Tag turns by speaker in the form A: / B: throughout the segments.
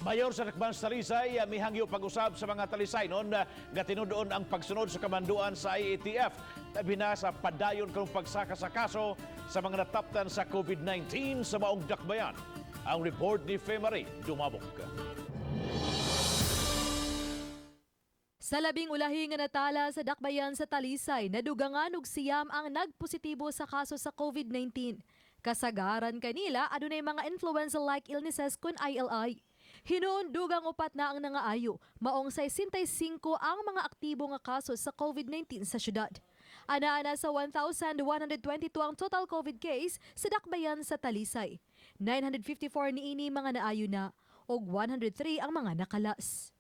A: Mayor sa Dakbayan sa Talisay, mihangyo pag-usab sa mga Talisaynon nga tinud-on ang pagsunod sa kamanduan sa IATF labi na sa padayon karong pagsaka sa kaso sa mga nataptan sa COVID-19 sa maong dakbayan. Ang report ni Femary Dumabok.
B: Sa labing ulahi nga natala sa dakbayan sa Talisay, nadugangan og 9 ang nagpositibo sa kaso sa COVID-19. Kasagaran kanila adunay mga influenza-like illnesses kun ILI. Hinuon dugang 4 na ang nangaayo, maong 65 ang mga aktibo nga kaso sa COVID-19 sa syudad. Ana-ana sa 1,122 ang total COVID case sa dakbayan sa Talisay. 954 niini mga naayo na ug 103 ang mga nakalas.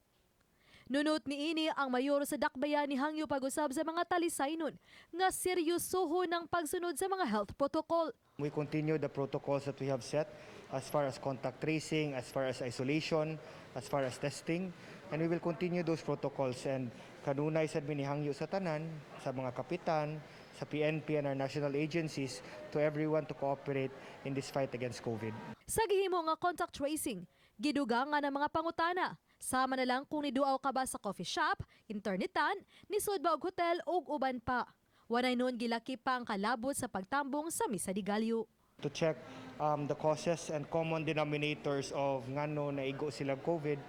B: Nunot niini, ang mayor sa dakbayan nihangyo pag-usab sa mga Talisaynon nga seryosohon ang pagsunod sa mga health protocol.
C: We continue the protocols that we have set as far as contact tracing, as far as isolation, as far as testing, and we will continue those protocols. And kanunay sad mi nihangyo sa tanan, sa mga kapitan, sa PNP and our national agencies, to everyone to cooperate in this fight against COVID.
B: Sa gihimo nga contact tracing, gidugangan ang mga pangutana. Sama na lang kung niduaw ka ba sa coffee shop, internetan, nisud ba og hotel ug uban pa. Wanay noon gilaki pa ang kalabot sa pagtambong sa Misa de Gallo.
C: To check the causes and common denominators of ngano naigo sila COVID.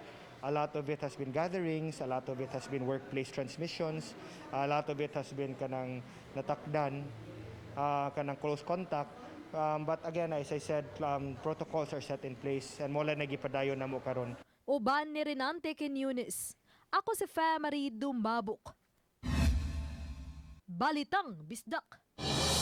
C: A lot of it has been gatherings, a lot of it has been workplace transmissions, a lot of it has been kanang natakdan, kanang close contact. But again, as I said, protocols are set in place and mao na gipadayon namo karon.
B: Uban ni Renante Quiñones. Ako si Marie Dumabok. Balitang Bisdak.